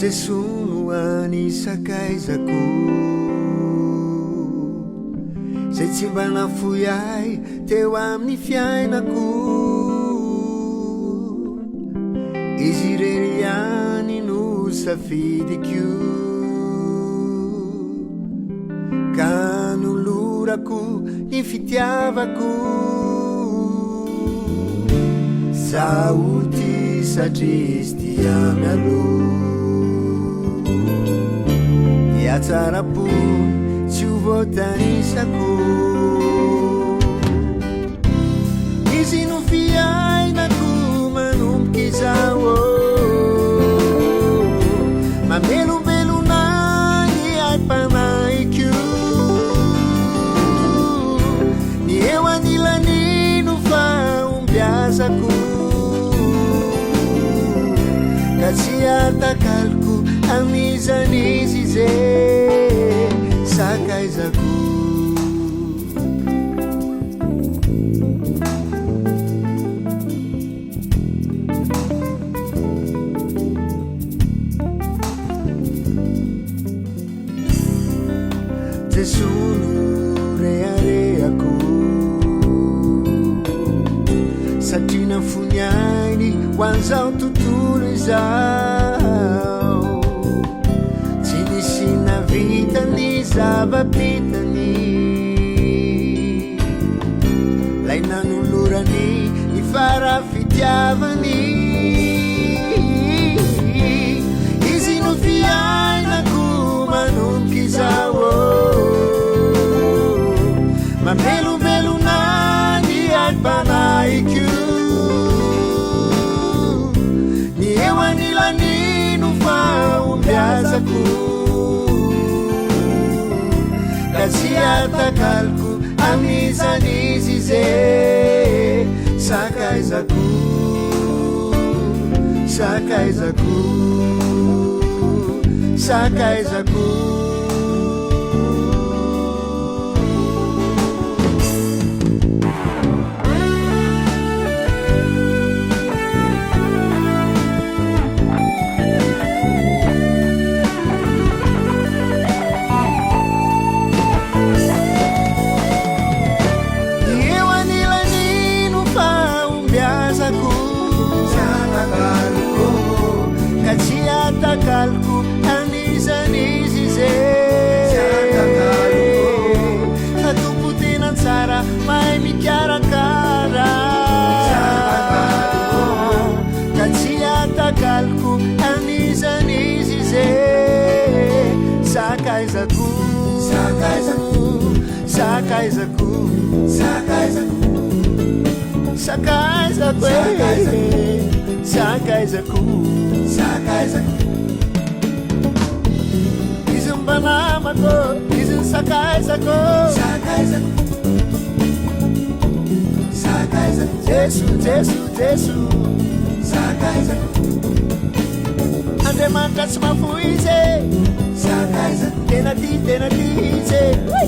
Jesoa no hany sakaizako, Izay tsy mba nafoy ahy teo amin'ny fiainako. Izy irery ihany no safidiko, Ka anolorako ny fitiavako. Zaho tia satria izy tia mialoha. Ny hatsaram-pony tsy ho voatanisako. Izy no fiainako manomboka izao. Mamelombelona ny aim-panahiko. Ny eo anilany no fahombiazako. Ka tsy atakaloko amin'izany izy izay sakaizako. Jesoa no reharehako Satria nafoy ainy ho an'izao tontolo izao Tsy nisy navita ny zava-bitany Lay nanolorany ny fara-fitiavany Izy no fiainako manomboka izao Mamelombelona ny aim-panahiko Ny eo anilany no fahombiazako Ka tsy atakaloko amin'izany izy izay Sakaizako, sakaizako, sakaizako. Eo anilany no fahombiazako Zanakaliko Ka tsy atakaloko an'izan'izy izay Zanakaliko Fa Tompo tena tsara mahay mikarakara Zanakaliko Ka tsy atakaloko an'izan'izy izay Sakaizako Sakaizako Sakaizako Sakaizako Sakaizako e Sakaizako Sakaizako Izy mba namako Izy ny sakaizako Sakaizako Sakaizako Jesu Jesu Jesu Sakaizako Andriamanitra tsy mahafoy izy e Sakaizako Tena tia tena tia izy e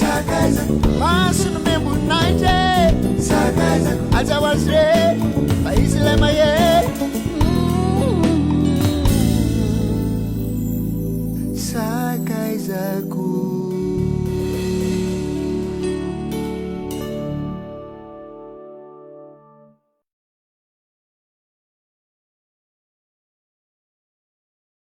Sakaizako Maso nomem-boninahitra e Sakaizako Aza ho azy re.